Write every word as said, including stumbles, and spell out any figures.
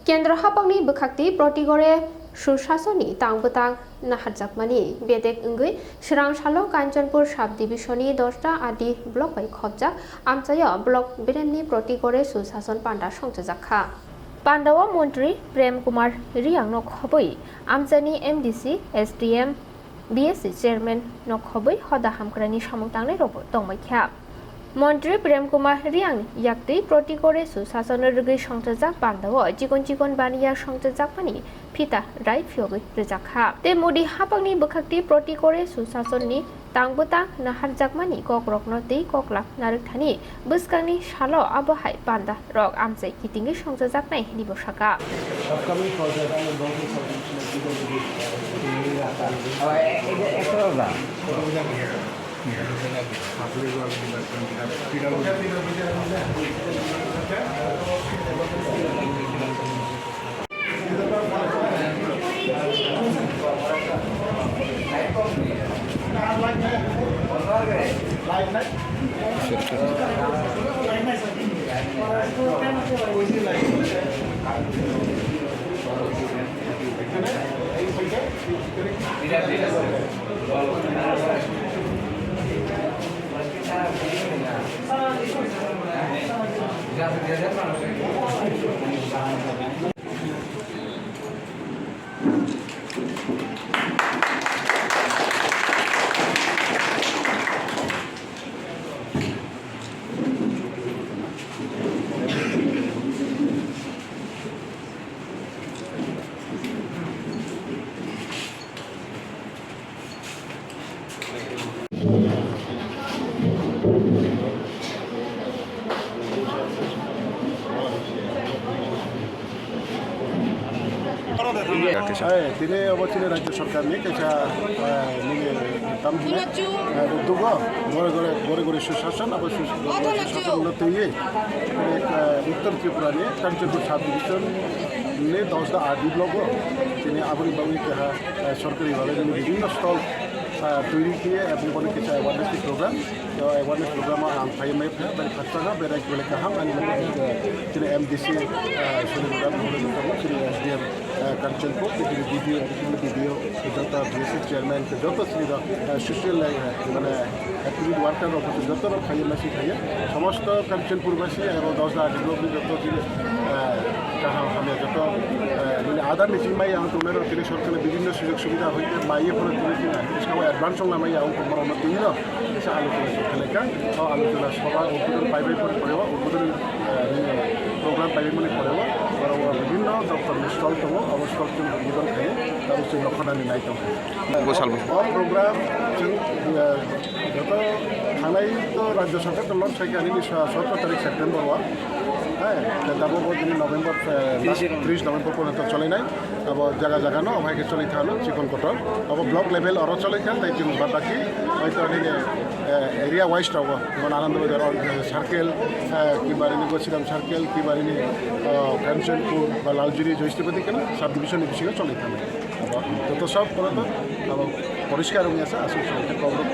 Kendro haphangni bwkhakti Protigore Susasonni tang bwtang naharjakmani bedek wngwi swrang salo Kanchanpur sub-division-ni dosta A D block bai khopjak amchaio block beremni Protigore Susason panda songchajak kha. Pandao montri Prem Kumar Riangno khobwi amchaini M D C, S D M, B S C chairman no khobwi hoda hamkraini samung tangnairokbo tongbai kha. Montri Prem Kumar Riang yaktwi Protigore Susasono rwgwi songchajak pandao chikon chikon baniya songchajakmani phita rai phiyogwi rwjak kha. Tei Modi haphangni bwkhakti Protigore Susasonni tang bwtang naharjakmani kokrokno tei koklam narwkthani bwskangni salo abo hai panda rok amchai kitingwi songchajaknai hwnwi bo saka. Upcoming project, ano dongni solution, P W D, Hai, tini obo chini rajya sarkar ni kaisa, eh, nini tam hini, eh, uddog o, gore gore, gore gore susashan, abo sus-, gore gore susashan no twiwi, eh, Uttar Tripura ni Kanchanpur sub division ni dosta A D block o, tini aboni bagwi keha, eh, sarkari bhabe nini bibhinno stall, eh, toiri khiye ebong boni kaisa awareness ni program. O awareness program o ang phai mai kha, bari khakchangma, berai belai kaham, ani loge, eh, chini M D C, eh, Sunil Ram, chini S D M, eh, Kanchanpur, chini B D O, chini B D O, joto B S C chairman, joto chini rok, eh, social, eh, mane, activity worker rok, joto rok phai mai si phai. Somosto Kanchanpur basi, ebo dosta A D block ni joto chini, eh, kaham hamya joto, eh, mane, adar ni chini mai ang tongnai rok, chini sorkar ni bibhinno sujog subidha hoite mai ye phano chini chini, advance ong lamai ya, ang tongma rok no tini rok. Kisa alochona khlaikha. O alochona sabha udbodhon paibai pore pore o udbodhon, eh, program paibai mani pore o, oro o bibhinno doptor ni stall tongo, abo stall chwng udbodhon khaio, abo chwng nokha nani nai tongo. Bo salbo. O program chwng, eh, joto thangnai to rajya sarkar to launch khaikha nini sa-, sotro tarik September o. Hai, tabuk o dini November, eh, tris November porjonto cholainai. Abo jaga jaga no, obo hai khe choli thano, chikon kotor. Abo block level oro choli kha, tai chwng bad baki, hoito nini, eh, area wise rogo, jemon Ananda Bazar, eh, circle, eh, kiba nini Gosiram circle, kiba nini, eh, Kanchanpur, ba Laljuri, Joyshri Bati khe sub division ni bisingo choli thano. Abo joto sob kono to, abo poriskar wngya sa, aswk choli kha kok rok.